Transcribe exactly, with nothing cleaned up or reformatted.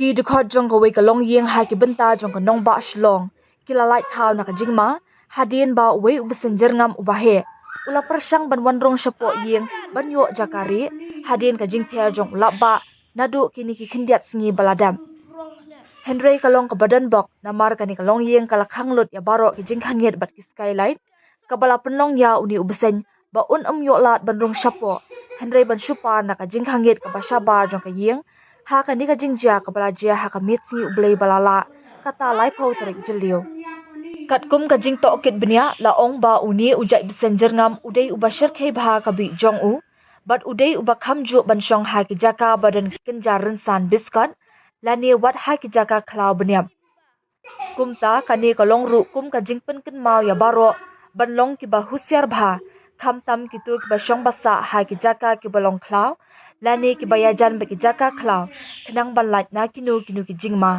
Ki dkhot jong kawei ka longïing ha ki bynta jong ka nongbah Shillong ki la lait thaw na ka jingma hadien ba uwei u bseiñ jyrngam uba heh u la pyrshang ban wan rung shapoh ïing ban ïoh jaka rieh hadien ka jingther jong u lapbah naduh kine ki khyndiat sngi ba la dep. Hynrei ka long kaba donbok namar kane ka longïing ka la khang lut ïa baroh ki jingkhangit bad ki skylight, kaba la pynlong ïa une u bseiñ ba un ym ïoh lad ban rung shapoh, hynrei ban shu par na ka jingkhangit kaba shabar jong ka ïing ha kane ka jingjia kaba la jia ha ka miet sngi U Blei ba la lah, kata laiphew tarik Jylliew. Katkum ka jingtohkit bniah la ong ba une u jait bseiñ jyrngam u dei uba shyrkhei bha ka bih jong u bad u dei uba kham juh ban shong ha ki jaka ba don ki kynja rynsan biskot lane wat ha ki jaka khlaw bniap. Kumta kane ka long ruh kum ka jingpynkynmaw ïa baroh ban long kiba husiar bha, khamtam kito kiba shong ba sah ha ki jaka kiba long khlaw lane kiba ïajan bad ki jaka khlaw, khnang ban lait na kino kino ki jingma.